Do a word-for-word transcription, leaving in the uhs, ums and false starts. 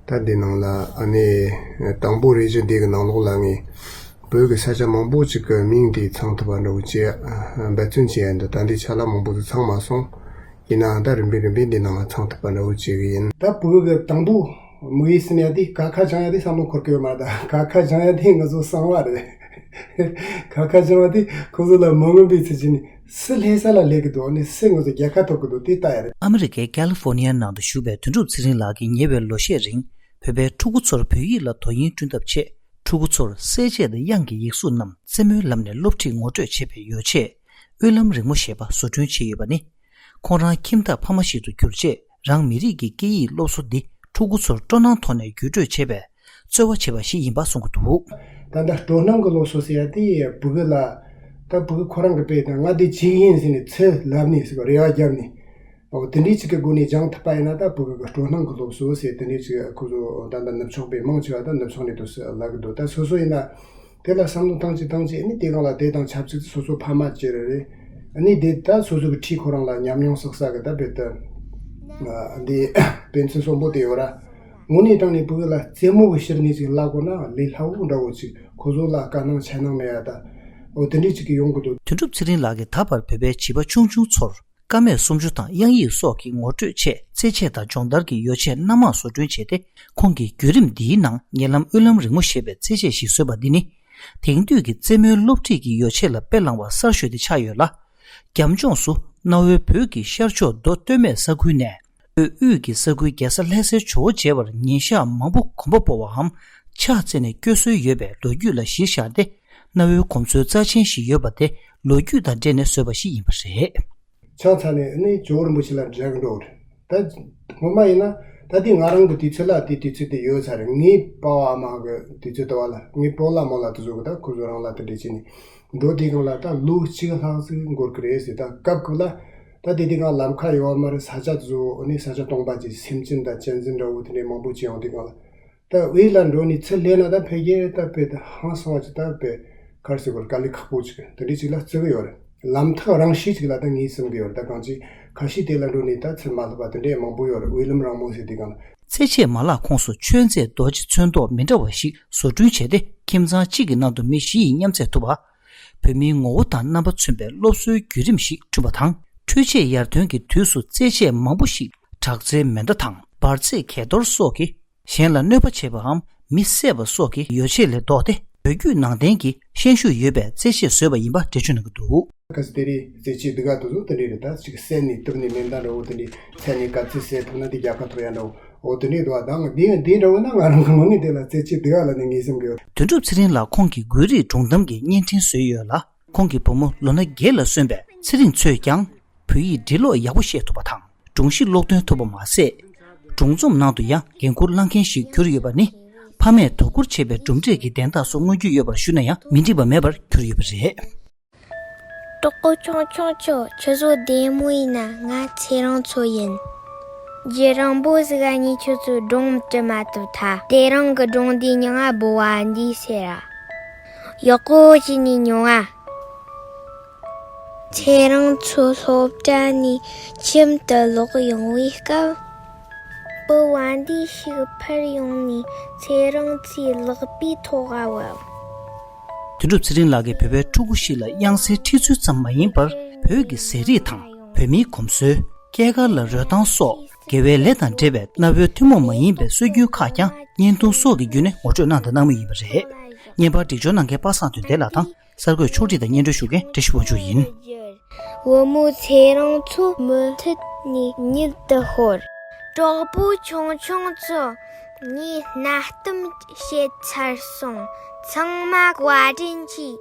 ད་འདི་ནང་ལ་ཨ་ནི་དང་པོ་རེ་བཞིན་འདི་གི་ནང་ལོགས་ལ་ངས་བོད་ཀྱི་ས་ཆ་མང་པོ་ཅིག་གི་མིང་དེ་ཚང་ཐུབ་པ་འདྲ་བོ་ཅིག་འབད་བརྩོན་བྱས་ཡིན། ད་ད་འདི་ཆ་ལ་མང་པོ་ཅིག་ཚང་མ་སོང་། ཡིན་ནའང་ད་རིམ་པས་རིམ་པས་འདི་ནང་ལ་ཚང་ཐུབ་པ་འདྲ་བོ་བྱེད་གི་ཡིན། ད་བོད་ཀྱི་དང་པོ་དམིགས་ཡུལ་ཟིན་ཡ་དེ་ཀ་ཁ་བཞེངས་ཡ་དེ་བསམ་བློ་འཁོར་གི་ཡོད་མ་རེད། ད་ཀ་ཁ་བཞེངས་ཡ་དེ་ང་ཚོ་གསང་བ་རེད། ཀ་ཁ་བཞེངས་པ་དེ་ཁོ་ཚོ་ལ་མ་དངོས་པའི་ཚུལ་བྱས་ནས་སུ་ལྷ་ས་ལ་སླེབས་ཀྱི་འདུག་ནི་སུ་ང་ཚོ་རྒྱལ་ཁ་ཐོབ་ཀྱི་འདུག་དེ་ལྟ་ཡ་རེད། ཨ་མི་རི་ཀའི་ཀ་ལི་ཧྥོ་ནི་ཡ་ནང་དུ་བཞུགས་པའི་དོན་གྲུབ་ཚེ་རིང་ལགས་ཀྱིས་ཉེ་བའི་ལོ་ཤས་རིང་བོད་པའི་ཕྲུ་གུ་ཚོར་བོད་ཡིག་ལ་དོ་དབྱིངས་བསྐྲུན་ཐབས་ཆེད། ཕྲུ་གུ་ཚོར་གསལ་བྱེད་དང་དབྱངས་ཀྱི་ཡིག་གཟུགས་རྣམས་རྩེད་མོའི་ལམ་ནས་སློབ་ཁྲིད་ངོ་སྤྲོད་བྱེད་པའི་ཡོ་ཆས་དབུས་ལམ་རིང་མོ་ཞེས་པ་བཟོ་སྐྲུན་བྱས་ཡོད་པ་ནི། ཁོང་རང་ཁྱིམ་བདག་ཕ་མ་ཞིག་ཏུ་གྱུར་རྗེས་རང་མི་རིགས་ཀྱི་སྐད་ཡིག་སློབ་གསོ་འདི་ཕྲུ་གུ་ཚོར་སྤྲོ་སྣང་ཐོག་ནས་བརྒྱུད་སྤྲོད་བྱེད་པའི་རྩོལ་བ་བྱས་པ་ཞིག་ཡིན་པ་གསུང་གི་འདུག་ད་ལྟ་སྤྲོ་སྣང་གི་སློབ་གསོ་ཟེར་ཡ་དེ་ཕྲུ་གུ་ལ། ད་ཕྲུ་གུ་ཁོ་རང་གི་དཔེ་དང་ང་དེ་བྱེད་ཀྱི་ཡིན་ཟེར་ནས་ཚུར་ལབ་ནས་ཟེར་བ་རེ་བ་བརྒྱབ་ནས། འོ་དེ་འདྲའི་ཅིག་གི་སྒོ་ནས་སྦྱང་ཐུབ་པ་ཡིན་ན་ད་ཕྲུ་གུ་གི་སྤྲོ་སྣང་གི་སློབ་གསོ་ཟེར་དེ་འདྲའི་ཅིག་ཁོ་ཚོ་ད་ལྟ་ནུབ་ཕྱོགས་པའི་མང་ཆེ་བ་ད་ནུབ་ཕྱོགས་ནས་དུ་ལབ་གི་འདུག་ད་སོ་སོ་ཡིན་ན། དེ་ལ་བསམ་བློ་བཏང་གཅིག་བཏང་གཅིག་ཨ་ནི་དེ་སྒང་ལ་དེ་དང་ཆབས་ཅིག་སོ་སོ་ཕ་མ་ཅིག་རེད། ཨ་ནི་དེ་ད་སོ་སོ་གི་འཁྲིས་ཁོ་རང་ལ་ཉམས་མྱོང་བསགས་ས་གི་ད་བེད་ད་འདི་དཔེ་མཚོན་གསོན་པོ་དེ་ཡོད་ར། དངོས་གནས་དྲང་གནས་ཕྲུ་གུ་ལ་རྩེད་མོ་གི་ཕྱིར་ནས་ཅིག་བསླབ་དགོས་ན་ལས་སླ་བོ་འདྲ་བོ་ཅིག་ཁོ་ཚོ་ལ་དཀའ་སྣང་འཆར་སྣང་མེད་ཡ་ད། འོ་དེ་འདྲས་ཅིག་གི་ཡོང་གི་འདུག་དོན་གྲུབ་ཚེ་རིང་ལགས་ཀྱིས་ད་བར་བོད་པའི་བྱིས་པ་ཆུང་ཆུང་ཚོར། ཀ་མད་སུམ་ཅུ་དང་དབྱངས་ཡིག་སོགས་ཀྱི་ངོ་སྤྲོད་ཆེད་རྩེད་ཆས་དང་སྦྱོང་བརྡར་གྱི་ཡོ་ཆས་སྣ་མང་བཟོ་སྐྲུན་བྱས་ཏེ། ཁོང་གིས་བརྒྱུད་རིམ་འདིའི་ནང་ཉེ་ལམ་དབུས་ལམ་རིང་མོ་ཞེས་པའི་རྩེད་ཆས་ཤིག་བཟོས་པ་འདི་ནི། དེང་དུས་ཀྱི་རྩེད་མོའི་སློབ་ཁྲིད་ཀྱི་ཡོ་ཆས་ལ་དཔེ་བླངས་པ་གསར་ཤོས་དེ་ཆགས་ཡོད་ལ། རྒྱབ་ལྗོངས་སུ་གནའ་བོའི་བོད་ཀྱི་ཤར་ཕྱོགས་མདོ་སྟོད་སྨད་ས་ཁུལ་ནས། བོད་དབུས་ཀྱི་ས་ཁུལ་རྒྱལ་ས་ལྷ་སའི་ཇོ་བོ་མཇལ་བར་ཉིན་ཞག་མང་པོ་གོམ་པ་སྤོ་བའམ་ཕྱག་འཚལ་ནས་སྐྱོད་སྲོལ་ཡོད་པའི་ལོ་རྒྱུས་ལ་གཞི་བཞག་སྟེ། གནའ་བོའི་གོམས་སྲོལ་རྩ་ཆེན་ཞིག་ཡོད་པ་དེ་ལོ་རྒྱུས་དང་འབྲེལ་ནས་བཟོས་པ་ཞིག་ཡིན་པ་རེད། ཕྱག་འཚལ་ནས་ནི་ཇོ་བོ་རིན་པོ་ཆེ་ལ་འབྲེལ་གི་འགྲོ་རེད། ད་སྔོན་མ་ཡིན་ན་ད་དེ་ང་རང་གི་དུས་ཚོད་ལ་དེ་དུས་ཚོད་དེ་ཡོད་ས་རེད། ངའི་པ་ཕ་མ་གི་དུས་ཚོད་དུ་བ་ལ་ངའི་སྤོ་ལགས་རྨོ་ལགས་དེ་ཚོ་གི་ད་ཁོ་ཚོ་རང་ལ་དེ་འདྲས་བྱས་ནས་འགྲོ་དེ་སྒང་ལ་ད་ལོ་གཅིག་ལྷག་ཙམ་འགོར་གི་རེད་ཟེར། ད་སྐབས་གི་ལ། ད་དེ་དུས་སྒང་ལམ་ཁ་ཡོད་མ་རེད། ས་ཆ་དེ་ཚོ་ནི་ས་ཆ་སྟོང་པ་ཅིག་སེམས་ཅན་དང་གཅན་གཟན་འདྲ་བོ་དེ་འདྲའི་མང་པོ་ཅིག་ཡོང་དུས་སྒང་ལ། ད་དབུས་ལ་འགྲོ་ནས་ཚུར་སླེབས་ན་ད་ཕལ་ཆེར་ད་དཔེ་ད་ཧང་སང་བ་ཅིག་ད་དཔེ་ག་རེ་ཟེར་དགོས་རེད། དཀའ་ལས་ཁག་པོ་ཅིག་དེ་འདྲའི་ཅིག་ལ་བརྩི་གི་ཡོད་རེད། ལམ་ཐག་རིང་ཤོས་ཅིག་ལ་ད་ངས་བསམ་གི་ཡོད་རེད། ད་གང་ཅི་ཁ་ཤས་དེ་ལ་འགྲོ་ནས་ད་ཚུར་མ་ལྷོད་པ་དེ་འདྲའི་མང་པོ་ཡོད་རེད། དབུས་ལམ་རིང་མོ་ཟེར་དུས་སྒང་ལ། རྩེད་ཆས་མ་ལག་ཁོངས་སུ་ཆོས་མཛད་རྡོ་རྗེ་ཚོན་མདོག་མི་འདྲ་བ་ཞིག་བཟོ་སྐྲུན་བྱས་ཏེ། ཁྱིམ་ཚང་གཅིག་གི་ནང་དུ་མི་བཞི་ཡིས་མཉམ་རྩེད་ཐུབ་པ། བོད་མིའི་ངོ་བོ་དང་རྣམ་པ་མཚོན་པའི་སློབ་གསོའི་བརྒྱུད་རིམ་ཞིག་བསྐྲུན་པ་དང་། འཕྲུལ་ཆས་ཡར་ཐོན་གྱི་དུས་སུ་རྩེད་ཆས་མང་པོ་ཞིག་དྲག་རྩལ་མེ་མདའ་དང་འབར་རྫས་གས་གཏོར་སོགས་ཀྱིས་གཞན་ལ་གནོད་པ་བྱེད་པའམ་མི་བསད་པ་སོགས་ཀྱི་ཡོ་བྱད་ལས་ལྡོག་སྟེ། བོད་བརྒྱུད་ནང་བསྟན་གྱི་ཤན་ཤུགས་ཡོད་པའི་རྩེད་ཆས་བཟོས་པ་ཡིན་པ་འགྲེལ་བརྗོད་གནང་གི་འདུག་གལ་སྲིད་དེ་རིང་རྩེད་ཆས་འདི་ག་དེ་ཚོ་དེ་འདྲས་རེད། ད་ཅིག་བསད་ནས་གཏུབ་ནས་མེ་མདའ་འདྲ་བོ་དེ་འདྲས་བསད་ནས་ག་ཚོད་བསད་ཐུབ་ན་དེ་རྒྱལ་ཁ་ཐོབ་ཡ་འདྲ་བོ། འོ་དེ་འདྲས་འདུག་བ། ད་ང་འདི་འདི་འདྲ་བོ་ན་ང་རང་གི་ངོས་ནས་དེ་ལ་རྩེད་ཆས་འདི་ག་ལ་ནས་ངེས་སེམས་གི་ཡོད། དོན་གྲུབ་ཚེ་རིང་ལགས་ཁོང་གི་འགུལ་རིས་སྒྲུང་གཏམ་གྱི་བརྙན་འཕྲིན་བཟོས་ཡོད་ལ། ཁོང་གི་བུ་མོ་ལོ་ན་བརྒྱད་ལ་སོན་པའི་ཚེ་རིང་མཚོས་ཀྱང་བོད་ཡིག་འབྲི་ཀློག་ཡག་པོ་ཤེས་ཐུབ་པ་དང་། སྒྲུང་གཞི་ཀློག་འདོན་ཐུབ་པ་མ་ཟད། སྒྲུང་རྩོམ་ནང་དུ་ཡང་འགན་འཁུར་བླངས་མཁན་ཞིག་གྱུར་ཡོད་པ་ནི། ཕ་མས་དོ་ཁུར་བྱས་པའི་གྲུབ་འབྲས་ཀྱི་བདེན་རྟགས་སུ་མངོན་གྱི་ཡོད་པར་ཞུ་ན་ཡང་མི་འགྲིག་པ་མེད་པར་གྱུར་ཡོད་པ་རེད། གྲོགས་པོ་ཆུང་ཆུང་ཚོ། ཁྱོད་ཚོ་བདེ་མོ་ཡིན་ན། ང་ཚེ་རིང་མཚོ་ཡིན། རྒྱུན་རིང་པོ་ཟིག་ག་ངས་ཁྱོད་ཚོའི་སྒྲུང་བྲི་མ་ཐུབ་ཐལ། དེ་རིང་གི་སྒྲུང་འདིའི་མྱིང་ང་ལྦུ་བ་འདི་ཟེར་ར། ཡག་པོ་བྱས་ནས་མྱོང་ཨ། ཚེ་རིང་མཚོ་སློབ་གྲྭ་ནས་ཁྱིམ་དུ་ལོག་ཡོང་བའི་སྐབས། ལྦུ་བ་འདི་ཞིག་འཕུར་ཡོང་ནས་ཚེ་རིང་མཚོའི་ལག་པའི་ཐོག་ག་བབས། དོན་གྲུབ་ཚེ་རིང་ལགས་ཀྱིས་བོད་པའི་ཕྲུ་གུ་ཞིག་ལ་དབྱངས་གསལ་ཁྲིད་ཚུལ་ཙམ་མ་ཡིན་པར། བོད་ཀྱི་ཟས་རིགས་དང་བོད་མིའི་གོམས་སྲོལ། སྐྱེས་སྐར་ལ་རོལ་སྟངས་སོགས་དགེ་བའི་ལས་དང་འབྲེལ་བའི་གནའ་བོའི་ཐུན་མོང་མ་ཡིན་པའི་སྲོལ་རྒྱུན་ཁག་ཀྱང་བརྙན་ཐུང་སོགས་ཀྱི་བརྒྱུད་ནས་ངོ་སྤྲོད་གནང་དང་གནང་མུས་ཡིན་པ་རེད། བརྙན་པར་སྒྲིག་སྦྱོར་གནང་མཁན་པ་སངས་དོན་ལྡན་ལགས་དང་། གསར་འགོད་ཕྱོགས་སྒྲིག་དང་སྙན་སྒྲོན་ཞུ་མཁན་བཀྲ་ཤིས་དབང་ཕྱུག་ཡིན། བུ་མོ་ཚེ་རིང་མཚོ་མུ་མཐུད་ནས་མྱུར་དུ་ཤོར། གྲོགས་པོ་ཆུང་ཆུང་ཚོ། ངས་གནའ་གཏམ་བཤད་ཚར་སོང་། ཚང་མ་བཀའ་དྲིན་ཆེ།